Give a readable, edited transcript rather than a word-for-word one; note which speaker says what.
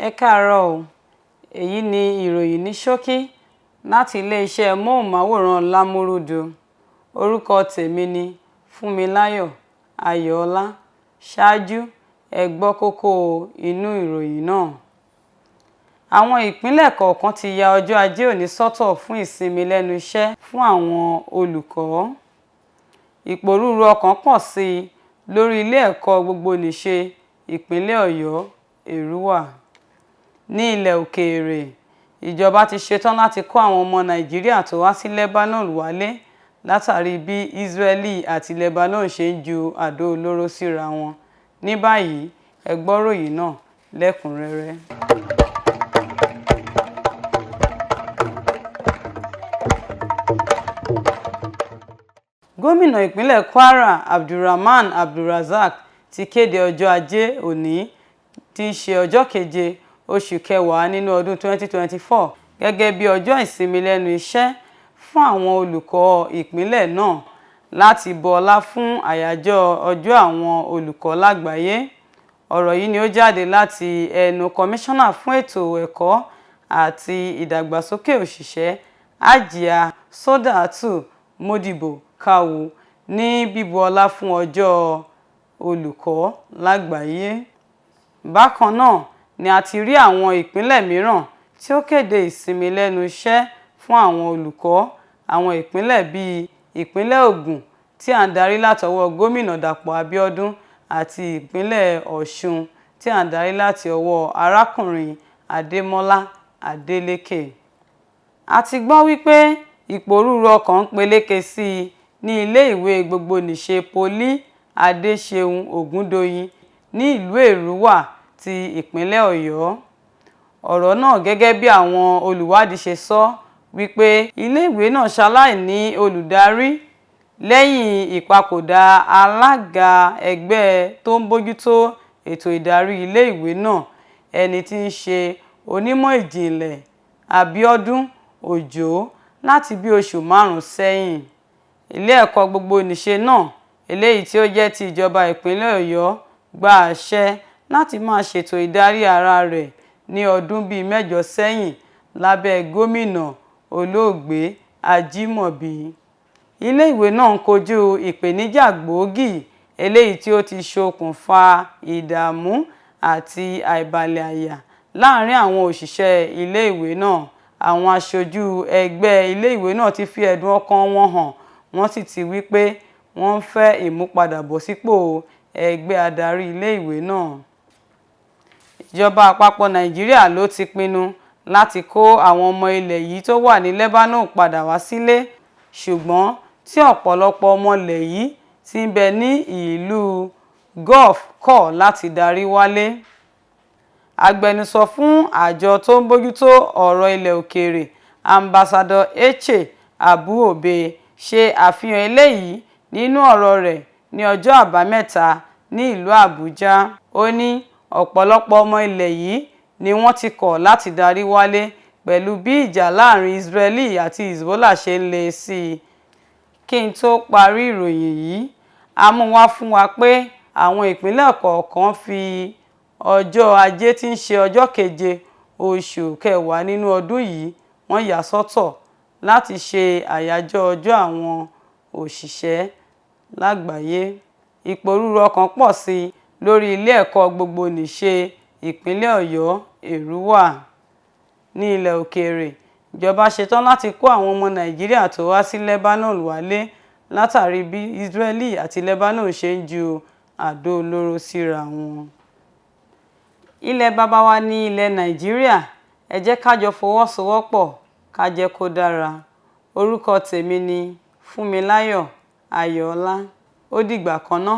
Speaker 1: Ẹ káàárọ̀ o. Èyí ni ìròyìn ní ṣókí láti iléeṣẹ́ móhùnmáwòrán Lámúrúdu. Orúkọ tèmi ni Fúnmiláyọ̀ Ayọ̀ọ́lá. Ṣáájú, ẹ gbọ́ kókó inú ìròyìn náà. Àwọn ìpínlẹ̀ kọ̀ọ̀kan ti ya ọjọ́ Ajé òní sọ́tọ̀ fún ìsinmi lẹ́nu iṣẹ́ fún àwọn olùkọ́. Ìpòrúru ọkàn pọ̀ sí i lórí ilé ẹ̀kọ́ gbogbonìṣe ìpínlẹ̀ Ọ̀yọ́, Èrúwà. Ní ilẹ̀ òkèèrè, ìjọba ti ṣetán láti kó àwọn ọmọ Nàìjíríà tó há sí Lebanon wálé látàrí bí Ísírẹ́lì àti Lebanon ṣe ń ju àdó olóró síra wọn. Ní báyìí, ẹ gbọ́ ròyìn náà lẹ́kùnrẹ́rẹ́. Gómìnà ìpínlẹ̀ Kwara Abdulrahman Abdulrazaq ti kéde ọjọ́ Ajé òní tí í ṣe ọjọ́ keje oṣù kẹwàá nínú ọdún 2024 gẹ́gẹ́ bí ọjọ́ ìsinmi lẹ́nu iṣẹ́ fún àwọn olùkọ́ ìpínlẹ̀ náà láti bu ọlá fún àyájọ́ ọjọ́ àwọn olùkọ́ lágbàáyé. Ọ̀rọ̀ yìí ni ó jáde láti ẹnu Kọmíṣánná fún ètò ẹ̀kọ́ àti ìdàgbàsókè òṣìṣẹ́ Hajia Saudatu Modibo Kawu ní bíbu ọlá fún ọjọ́ olùkọ́ lágbàáyé. Bákan náà ni a ti rí àwọn ìpínlẹ̀ mìíràn tí ó kéde ìsinmi lẹ́nu iṣẹ́ fún àwọn olùkọ́. Àwọn ìpínlẹ̀ bíi ìpínlẹ̀ Ògùn tí à ń darí látọwọ́ Gómìnà Dàpọ̀ Abíọ́dún àti ìpínlẹ̀ Ọ̀ṣun tí à ń darí láti ọwọ́ arákùnrin Adémọ́lá Adélékè. A ti gbọ́ wípé ìpòrúru ọkàn ń peléke sí i ní ilé ìwé gbogbonìṣe Poli Adéṣeun Ògúndoyin ní ìlú Èrúwà ti ìpínlẹ̀ Ọ̀yọ́. Ọ̀rọ̀ náà gẹ́gẹ́ bí àwọn olùwádìí ṣe sọ wípé ilé ìwé náà ṣaláìní olùdarí lẹ́yìn ìpapòdà alága ẹgbẹ́ tó ń bójútó ètò ìdarí ilé ìwé náà, ẹni tí í ṣe onímọ̀ ìjìnlẹ̀ Abíọ́dún Òjó láti bí oṣù márùn-ún sẹ́yìn. Ilé ẹ̀kọ́ gbogbonìṣe náà, eléyìí tí ó jẹ́ ti ìjọba ìpínlẹ̀ Ọ̀yọ́, gba àṣẹ láti máa ṣètò ìdarí ara rẹ̀ ní ọdún bíi mẹ́jọ sẹ́yìn lábẹ́ gómìnà Olóògbé Ajímọ̀bí. Ilé ìwé náà ń kojú ìpèníjà gbòógì eléyìí tí ó ti ṣokùnfà ìdààmú àti àìbalẹ̀ àyà láàárín àwọn òṣìṣẹ́ ilé ìwé náà. Àwọn aṣojú ẹgbẹ́ ilé ìwé náà ti fi ẹ̀dùn ọkàn wọn hàn, wọ́n sì ti wí pé wọ́n ń fẹ́ ìmúpadàbọ̀sípò ẹgbẹ́ adarí ilé ìwé náà. Ìjọba àpapọ̀ Nàìjíríà ló ti pinnu láti kó àwọn ọmọ ilẹ̀ yìí tó wà ní Lebanon padà wá sílé, ṣùgbọ́n tí ọ̀pọ̀lọpọ̀ ọmọ ilẹ̀ yìí tí ń bẹ ní ìlú Gulf kọ̀ láti darí wálé. Agbẹnusọ fún àjọ tó ń bójútó ọ̀rọ̀ ilẹ̀ òkèèrè Ambassador Eche Abuobe ṣe àfihàn eléyìí nínú ọ̀rọ̀ rẹ̀ ní ọjọ́ Àbámẹ́ta ní ìlú Àbújá. Ó ní ọ̀pọ̀lọpọ̀ ọmọ ilẹ̀ yìí ni wọ́n ti kọ̀ láti darí wálé pẹ̀lú bí ìjà láàrin Israeli àti Hezbollah ṣe ń le sí i. Kí n tó parí ìròyìn yìí, a mú wá fún wa pé àwọn ìpínlẹ̀ kọ̀ọ̀kan fi ọjọ́ Ajé tí ń ṣe ọjọ́ keje oṣù kẹwàá nínú ọdún yìí wọ́n yà sọ́tọ̀ láti ṣe àyájọ́ ọjọ́ àwọn òṣìṣẹ́ lágbàáyé. Ìpòrúru ọkàn pọ̀ sí i lórí ilé ẹ̀kọ́ gbogbonìṣe ìpínlẹ̀ Ọ̀yọ́, Èrúwà. Ní ilẹ̀ òkèèrè, ìjọba ṣetán láti kó àwọn ọmọ Nàìjíríà tó há sí Lebanon wálé látàrí bí Ísírẹ́lì àti Lebanon ṣe ń ju àdó olóró síra wọn. Ilẹ̀ baba wa ní ilẹ̀ Nàìjíríà, ẹ jẹ́ ká jọ fọwọ́sowọ́pọ̀ ká jẹ́ kó dára. Orúkọ tèmi ni Fúnmiláyọ̀ Ayọ̀ọ́lá. Ó dìgbà kan ná.